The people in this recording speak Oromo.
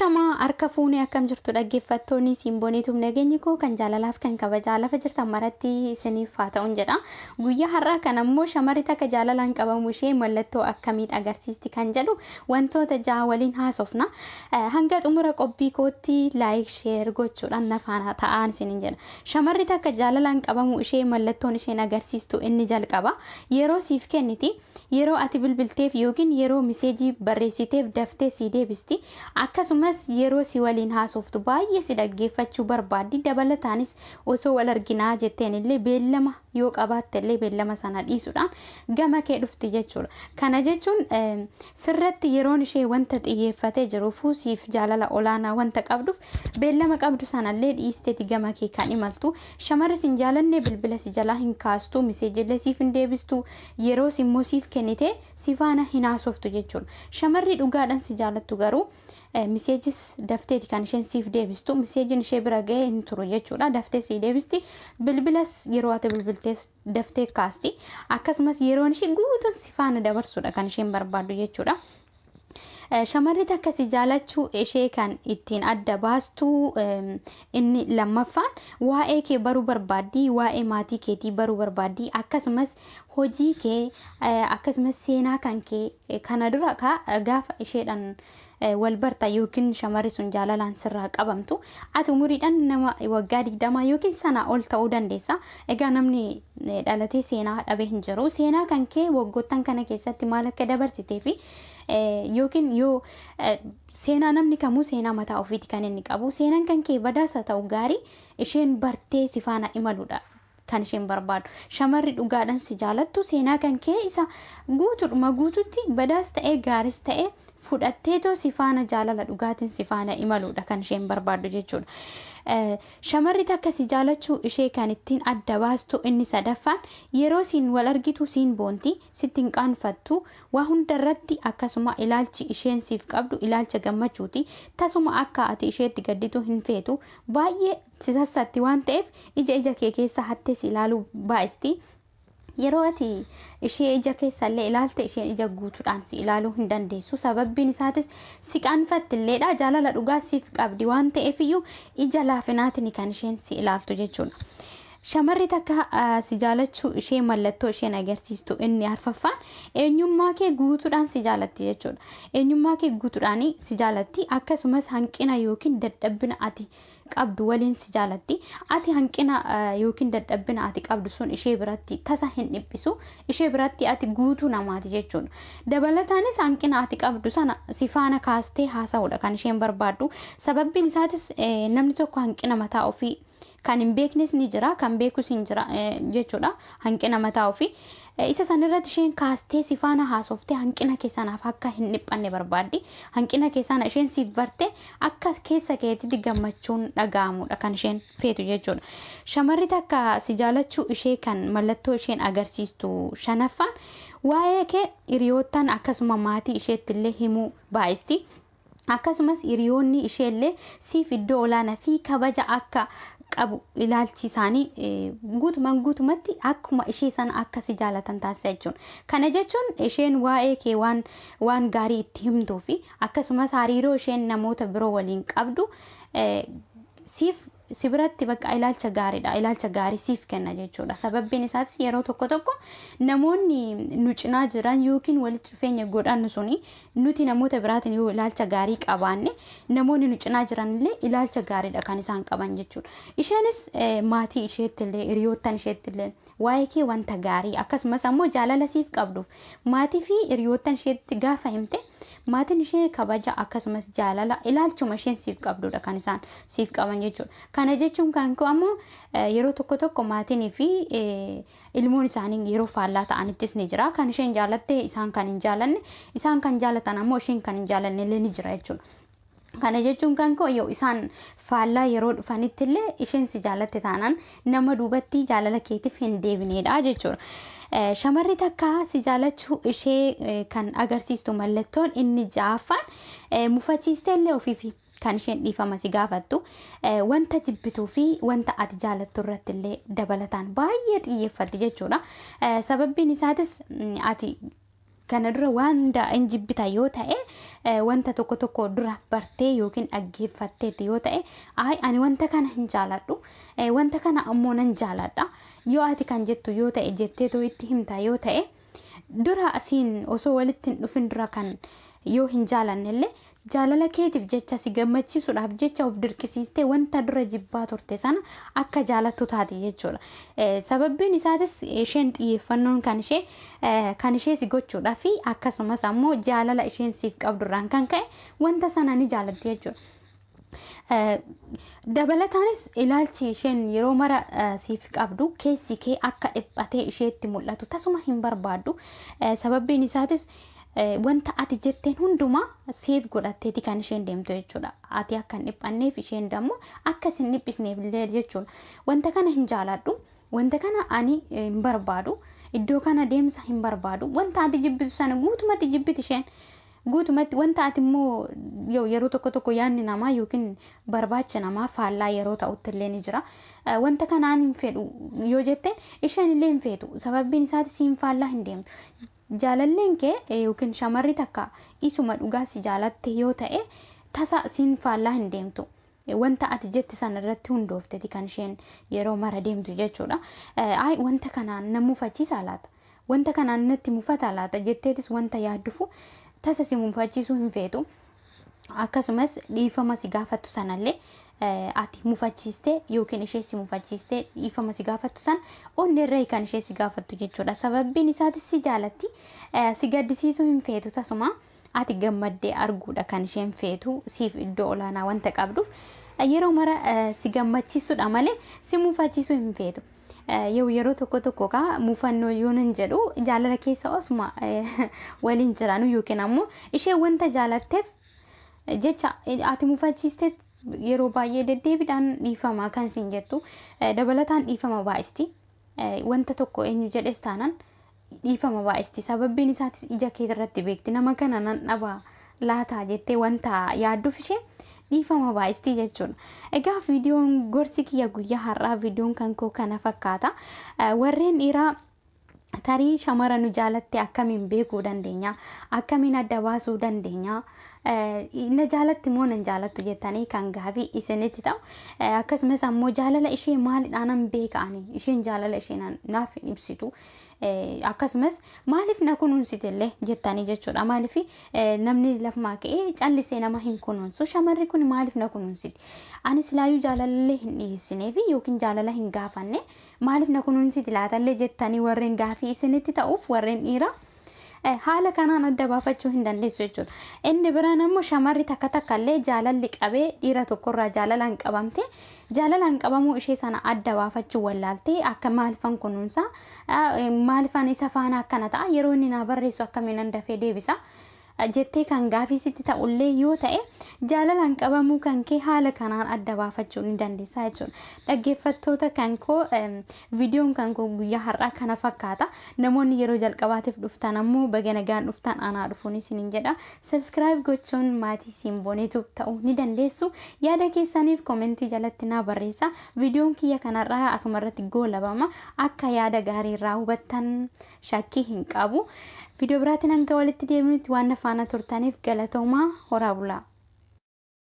Ashamaa harka fuunee akkam jirtu dhaggeeffattoonni Simbooniituuf nageenyi koo kan jaalalaaf kan kabajaa lafa jirtan maratti isiniif haa ta'uun jedha. Guyyaa har'aa kan ammoo shamarri takka jaalalaan qabamu ishee mallattoo akkamiin agarsiisti kan jedhu wantoota ja'a waliin haasofna. Hanga xumura qophii kootti like share gochuudhaan na faana ta'aan isiniin jedha. Shamarri takka jaalalaan qabamu ishee mallattoon isheen agarsiistu inni jalqaba. Yeroo siif kenniti, yeroo ati bilbilteef yookiin yeroo miseejii barreessiteef daftee sii deebisti. Akkasumas yeroo si waliin haasoftu baay'ee si dhaggeeffachuu barbaaddi. Dabalataanis osoo wal arginaa jetteen illee beellama yoo qabaatte illee beellama sana dhiisuudhaan gama kee dhufti jechuudha. Kana jechuun sirratti yeroon ishee wanta xiyyeeffatee jiruufuu siif jaalala olaanaa wanta qabduuf beellama qabdu sanallee dhiisteeti gama kee kan imaltu. Shamarri sin jaalanne bilbila si jalaa hin kaastu, miseejillee siif hin deebistu, yeroos immoo siif kennite si faana hin haasoftu jechuudha. Shamarri dhugaadhaan si jaalattu garuu miseejis dafteeti kan isheen siif deebistu. Miseejiin ishee bira ga'ee hin turu jechuudha. Daftee sii deebisti. Bilbilas yeroo ati bilbiltees daftee kaasti. Akkasumas yeroon ishee guutuun si faana dabarsuudha kan isheen barbaaddu jechuudha. Shamarri takka si jaalachuu ishee kan ittiin adda baastu inni lammaffaan waa'ee kee baruu barbaaddi, waa'ee maatii keetii baruu barbaaddi, akkasumas hojii kee, akkasumas seenaa kan kee kana dura gaafa isheedhaan wal barta yookiin shamarri sun jaalalaan sirraa qabamtu ati umuriidhaan nama waggaa 20 yookiin sanaa ol ta'uu dandeessa. Egaa namni dhalatee seenaa dhabee hin jiru. Seenaa kan kee waggoottan kana keessatti maal akka dabarsitee fi yookiin yoo seenaa namni kamuu seenaa mataa ofiiti kan inni qabu. Seenaan kan kee badaasa ta'u gaarii isheen bartee si faana imaluudha kan isheen barbaadu. Shamarri dhugaadhaan si jaalattu seenaa kan kee isa guutuudhuma guututti badaas ta'ee gaaris ta'ee fudhatteetoo si faana jaalala dhugaatiin si faana imaluudha kan isheen barbaaddu jechuudha. Shamarri takka si jaalachuu ishee kan ittiin adda baastu inni sadaffaan yeroo siin wal argitu siin boonti, sitti hin qaanfattu, waa hundarratti akkasuma ilaalchi isheen siif qabdu ilaalcha gammachuuti. Tasuma akka ati isheetti gadditu hin feetu. Baay'ee si sassatti waan ta'eef ija ija kee keessa hattee si ilaaluu baay'isti. Yeroo ati ishee ija keessa illee ilaalte isheen ija guutuudhaan si ilaaluu hin dandeessu. Sababbiin isaatis si qaanfattilleedha. Jaalala dhugaa siif qabdi waan ta'eef iyyuu ija laafinaatiin kan isheen si ilaaltu jechuudha. Shamarri takka si jaalachuu ishee mallattoo isheen agarsiistu inni arfaffaan eenyummaa kee guutuudhaan si jaalatti jechuudha. Eenyummaa kee guutuudhaan si jaalatti, akkasumas hanqina yookiin dadhabbina ati qabdu waliin si jaalatti. Ati hanqina yookiin dadhabbina ati qabdu sun ishee biratti tasa hin dhiphisu. Ishee biratti ati guutuu namaati jechuudha. Dabalataanis hanqina ati qabdu sana si faana kaastee haasa'uudha kan isheen barbaaddu. Sababbiin isaatis namni tokko hanqina mataa ofii kan hin beeknes ni jira, kan beekus hin jira jechuudha. Hanqina mataa ofii. Isa sanirratti isheen kaastee si faana haasoftee hanqina kee sanaaf akka hin dhiphanne barbaaddi. Hanqina kee sana isheen siif barte akka keessa keetitti gammachuun dhaga'amudha kan isheen feetu jechuudha. Shamarri takka si jaalachuu ishee kan mallattoo isheen agarsiistu shanaffaan waa'ee kee hiriyoottan akkasuma maatii isheetti illee himuu baay'isti. Akkasumas hiriyoonni isheellee siif iddoo olaanaa fi kabaja akka qabu ilaalchi isaanii guutumaan guutumatti akkuma ishee sana akka si jaalatan taasisa jechuudha. Kana jechuun isheen waa'ee kee waan gaarii itti himtuu fi akkasumas hariiroo isheen namoota biroo waliin qabdu siif si biratti bakka ilaalcha gaariidha. Ilaalcha gaarii siif kenna jechuudha. Sababbiin isaatis yeroo tokko tokko namoonni nu cinaa jiran yookiin walitti dhufeenya godhannu suni nuti namoota biraatiin yoo ilaalcha gaarii qabaanne namoonni nu cinaa jiran illee ilaalcha gaariidha kan isaan qaban jechuudha. Isheenis maatii isheetti illee hiriyoottan isheetti illee waa'ee kee wanta gaarii akkasumas ammoo jaalala siif qabduuf maatii fi hiriyoottan isheetti gaafa himte maatiin ishee kabaja akkasumas jaalala ilaalchuma isheen siif qabdudha kan isaan siif qaban jechuudha. Kana jechuun kan koo ammoo yeroo tokko tokko maatiin fi ilmoon isaanii yeroo faallaa ta'anittis ni jira. Kan isheen jaalatte isaan kan hin jaalanne, isaan kan jaalatan ammoo isheen kan hin jaalanne illee ni jira jechuudha. Kana jechuun kan koo yoo isaan faallaa yeroo dhufanitti illee isheen si jaalatte taanaan nama duubatti jaalala keetiif hin deebinedha jechuudha. Shamarri takka si jaalachuu ishee kan agarsiistu mallattoon inni ja'affaan mufachiistee illee ofiifi kan isheen dhiifama si gaafattu wanta jibbituu fi wanta ati jaalattu irratti illee dabalataan baay'ee xiyyeeffatti jechuudha. Sababbiin isaatis ati Kana dura waan hunda hin jibbita yoo ta'e, wanta tokko tokko dura bartee yookiin dhaggeeffatteetti yoo ta'e, "Ayi, ani wanta kana hin jaaladhu, wanta kana ammoo nan jaaladha" yoo ati kan jettu yoo ta'e, jetteetoo itti himta yoo ta'e, dura asiin osoo walitti hin dhufin dura kan yoo hin jaalanne illee, jaalala keetiif jecha, si gammachiisuudhaaf jecha of dirqisiistee wanta dura jibbaa turte sana akka jaalattu taati jechuudha. Sababbiin isaatis isheen xiyyeeffannoon kan ishee si gochuudhaa fi akkasumas ammoo jaalala isheen siif qabdurraan kan ka'e wanta sana ni jaalatti jechuudha. Dabalataanis ilaalchi isheen yeroo mara siif qabdu keessi kee akka dhiphatee isheetti mul'atu tasuma hin barbaaddu. Sababbiin isaatis wanta ati jetteen hundumaa seef godhatteeti kan isheen deemtu jechuudha. Ati akka hin dhiphanneef, isheen dammoo akka isin dhiphisneef illee jechuudha. Wanta kana hin jaaladhu. Wanta kana ani hin barbaadu. Iddoo kana deemsa hin barbaadu. Wanta ati jibbitu sana guutumatti jibbiti isheen. Guutumatti wanta ati immoo yeroo tokko tokko yaadni namaa yookiin barbaacha namaa faallaa yeroo ta'utti illee ni jira. Wanta kanaan hin fedhu yoo jette, isheen illee hin feetu. Sababbiin isaatis siin faallaa hin deemtu. Jaalalleen kee yookiin shamarri takka isuma dhugaa si jaalatte yoo ta'e, tasa siin faallaa hin deemtu. Wanta ati jette sana irratti hundoofteeti kan isheen yeroo mara deemtu jechuudha. "Ayi, wanta kanaan na mufachiisa laata? Wanta kanaan natti mufata laata?" jetteetis wanta yaaddufu tasa si mufachiisuu hin feetu. Akkasumas dhiifama si gaafattu sanallee ati mufachiistee yookiin ishee si mufachiistee dhiifama si gaafattu sana onni irra kan ishee si gaafattu jechuudha. Sababbiin isaatis si jaalatti, si gaddisiisuu hin feetu tasuma. Ati gammaddee arguudha kan isheen feetu. Siif iddoo olaanaa wanta qabduuf yeroo mara si gammachiisuudha malee si mufachiisuu hin feetu. Yeroo tokko tokko kaa mufannoo yoo nan jedhu, jaalala keessa osuma waliin jiraanu yookiin ammoo ishee wanta jaalatteef jecha ati mufachiistee yeroo baay'ee deddeebiidhaan dhiifama kan siin jettu. Dabalataan dhiifama baay'isti. Wanta tokko eenyu jedhes taanaan dhiifama baay'isti. Sababbiin isaatis ija kee irratti beekti. Nama kana nan dhaba laataa jettee wanta yaadduuf ishee dhiifama baay'isti jechuudha. Egaa viidiyoon gorsi kiyya guyyaa har'aa, viidiyoon kan koo kana fakkaata. Warreen dhiiraa, tarii shamara nu jaalatte akkamiin beekuu dandeenya? Akkamiin adda baasuu dandeenya? Na jaalatti moo nan jaalattu jettanii kan gaafii isinitti ta'u, akkasumas ammoo jaalala ishee maalidhaan beeka ani? Isheen jaalala ishee naaf hin ibsitu, akkasumas maaliif na kunuunsite illee jettanii jechuudha. Maaliif namni lafumaa ka'ee callisee nama hin kunuunsu? Shamarri kun maaliif na kunuunsiti? Ani silaayyuu jaalalallee hin dhiyeessineef yookiin jaalala hin gaafanne, maaliif na kunuunsiti laatallee jettanii warreen gaafii isinitti ta'uuf, warreen dhiiraa haala kanaan adda baafachuu hin dandeessu jechuudha. Inni biraan ammoo shamarri takka takka illee jaalalli qabee dhiira tokkorraa jaalalaan qabamte, jaalalaan qabamuu ishee sana adda baafachuu wallaaltee, akka maalifan kunuunsa, maalifan isa faana akkana ta'a, yeroo inni naa barreessu akkamiin dafee deebisa jettee kan gaafii sitti ta'ullee yoo ta'e, jaalalaan qabamuu kan kee haala kanaan adda baafachuu ni dandeessa jechuudha. Dhaggeeffattoota kan koo, viidiyoon kan koo guyyaa har'aa kana fakkaata. Namoonni yeroo jalqabaatiif dhuftan ammoo baga nagaan dhuftan, anaa dhufuun isiniin jedha. Subscribe gochuun maatii Simbooneetu ta'uu ni dandeessu. Yaada keessaniif koomentii jalatti naa barreessa. Viidiyoon kiyya kanarraa asuma irratti goolabama. Akka yaada gaarii irraa hubattan shakkii hin qabu. Viidiyoo biraatiin hanga walitti deebinutti waan na faana turtaniif galatoomaa, horaa bulaa.